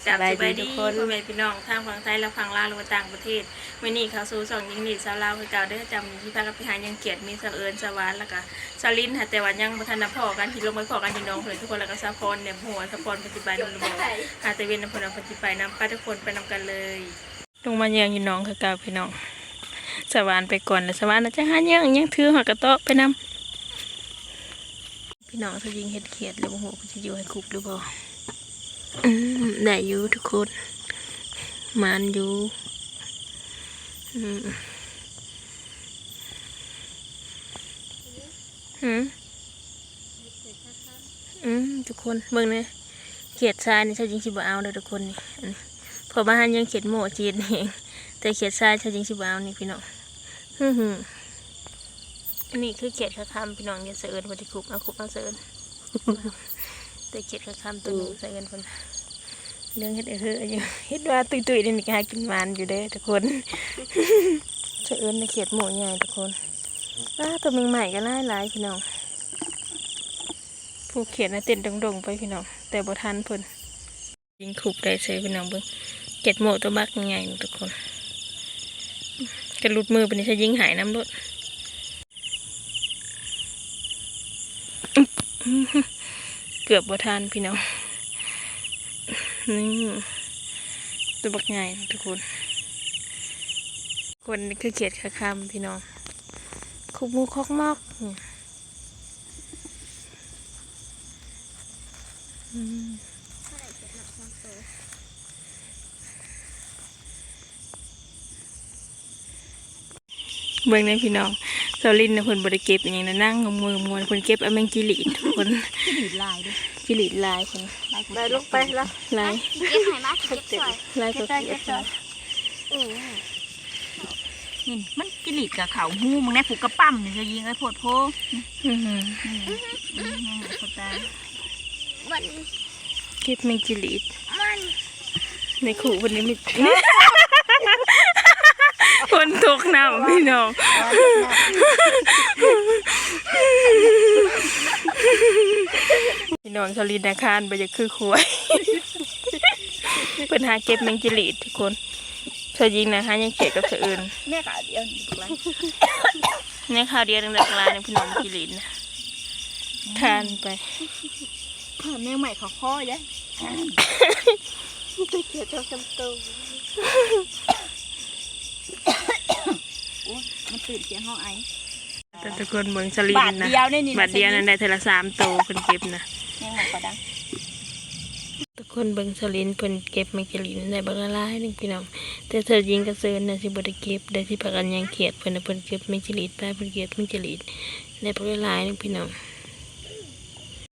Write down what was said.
ກັບສະບາຍດີທຸກຄົນ ສະບາຍດີພໍ່ແມ່ພີ່ນ້ອງທາງຝັ່ງໄທ ແລະ ຝັ່ງລາວ ຫຼືວ່າຕ່າງປະເທດ. ມື້ນີ້ເຂົ້າສູ່ຊ່ອງຍິງລີດຊາວລາວຄືເກົ່າເດີ. ຈຳມີພາກັນໄປຫາຫຍັງຂຽດ ມີສາວເອີນ ສາວຫວານ ແລ້ວກະສາວລິນ ຫາ ແຕ່ວ່າຍັງບໍ່ທັນໄດ້ພໍ້ກັນ ຊິລົງໄປພໍ້ກັນຢູ່ໜອງພຸ້ນແຫຼະທຸກຄົນ. ແລ້ວກະສາວພອນແດ່ ບໍ່ຮູ້ວ່າສາວພອນເພິ່ນຊິໄປນຳຫຼືບໍ່ ຫາແຕ່ເວັນນຳເພິ່ນວ່າເພິ່ນຊິໄປນຳ. ໄປທຸກຄົນ ໄປນຳກັນເລີຍ. ລົງມາຍ່າງຢູ່ໜອງຄືເກົ່າພີ່ນ້ອງ. ສາວຫວານໄປກ່ອນ ແລ້ວສາວຫວານອາດຈະຫາຍ່າງຫຍັງຖືຫາກະເຕາະໄປນຳ. ພີ່ນ້ອງ ສາວຍິງເຮັດຂຽດແລ້ວ ບໍ່ຮູ້ວ່າເພິ່ນຊິຢູ່ໃຫ້ຄົບຫຼືບໍ່. ອືມ ໄດ້ຢູ່ທຸກຄົນ ໝານຢູ່. ອືມ ຫືມ ອືມ ທຸກຄົນເບິ່ງແດ່ ຂຽດຊາຍນີ້ ສາວຍິງຊິບໍ່ເອົາເດີທຸກຄົນນີ້. ອັນນີ້ ເພາະວ່າຫາຍັງຂຽດໂມ້ຈີດແຮງ ແຕ່ຂຽດຊາຍ ສາວຍິງຊິບໍ່ເອົານີ້ພີ່ນ້ອງ. ຫື ອັນນີ້ຄືຂຽດຂາຄຳພີ່ນ້ອງ. ຢ່າ ສາວເອີນເພິ່ນຊິຄຸບເອົາ ຄຸບເອົາ ສາວເອີນ. ແຕ່ຂຽດຂາຄຳໂຕນີ້ ອືມ ສາວເອີນເພິ່ນເລື່ອງເຮັດເອີເຮີຢູ່ ເຮັດວ່າຕຸ້ຍໆ ນີ້ກະຫາກິນໝານຢູ່ເດີທຸກຄົນ. ສາວເອີນຂຽດໂມ້ໃຫຍ່ທຸກຄົນ. ອ້າ ໂຕແມງໄມ້ກະຫຼາຍໆ ພີ່ນ້ອງ. ຜູ້ຂຽດນະເຕັ້ນດົງໆ ໄປພີ່ນ້ອງ ແຕ່ບໍ່ທັນເພິ່ນ. ຍິງຄຸບໄດ້ເສີຍພີ່ນ້ອງເບິ່ງ ຂຽດໂມ້ໂຕບັກໃຫຍ່ໆ ນີ້ທຸກຄົນ. ກະຫຼຸດມືປານນີ້ ສາວຍິງຫາຍນຳໂລດ. ເກືອບບໍ່ທັນພີ່ນ້ອງ. ນີ້ ໂຕບັກໃຫຍ່ທຸກຄົນ. ຄົນນີ້ຄືຂຽດຂາຄຳພີ່ນ້ອງ ຄຸບໝູ່ຄອກມອກ. ອືມ ເບິ່ງແດ່ພີ່ນ້ອງ ສາວລິນນະ ເພິ່ນບໍ່ໄດ້ເກັບອີ່ຫຍັງນະ ນັ່ງງົມໆ ເພິ່ນເກັບເອົາແມງຈິລີດທຸກຄົນ. ຈິລີດຫຼາຍເດ້ ຈິລີດຫຼາຍພຸ້ນ. ໄດ້ລົງໄປລະ ຫຼາຍ ຊິເກັບໃຫ້ມາ ຊິເກັບຊ່ອຍ ຫຼາຍກວ່າເກັບຊ່ອຍ. ອືມ ນີ້ມັນຈິລີດກະເຂົ້າຮູ ມຶງແນ່ ຜູກກະປ້ຳນີ້ ສາວຍິງເອີຍ ໂພດໂພ. ອືມ ອືມ ເກັບແມງຈິລີດ ໃນຄູເພິ່ນນີ້ມີ ຝົນຕົກນ້ຳພີ່ນ້ອງ. ພີ່ນ້ອງ ສາວລິນນະ ຄານບໍ່ຢາກຄືຄວາຍ. ເພິ່ນຫາເກັບແມງຈິລີດທຸກຄົນ. ສາວຍິງນະ ຫາຍັງຂຽດກັບສາວເອີນ ແມ່ຂາວດຽວນີ້ບັກຫຼາຍ ແມ່ຂາວດຽວນີ້ບັກຫຼາຍນະພີ່ນ້ອງ. ແມງຈິລີດນະ ຄານໄປ ແມງໄມ້ເຂົ້າຄໍເດ້. ໄດ້ຂຽດສອງສາມໂຕ. ໂອ້ຍ ມັນຕື່ນສຽງເຮົາໄອ. ແຕ່ທຸກຄົນເບິ່ງສາວລິນນະ ບາດດຽວນີ້ ບາດດຽວນັ້ນໄດ້ເທື່ອລະສາມໂຕ ເພິ່ນເກັບນະ. ຍັງບໍ່ພໍດັງ. ທຸກຄົນເບິ່ງສາວລິນເພິ່ນເກັບແມງຈິລີດໄດ້ບັກຫຼາຍໆ ໜຶ່ງພີ່ນ້ອງ. ແຕ່ສາວຍິງກັບສາວເອີນນະ ຊິບໍ່ໄດ້ເກັບ ໄດ້ຊິພາກັນຍ່າງຂຽດເພິ່ນນະ ເພິ່ນເກັບແມງຈິລີດໄປ ເພິ່ນເກັບແມງຈິລີດໄດ້ບັກຫຼາຍໆ ໜຶ່ງພີ່ນ້ອງ.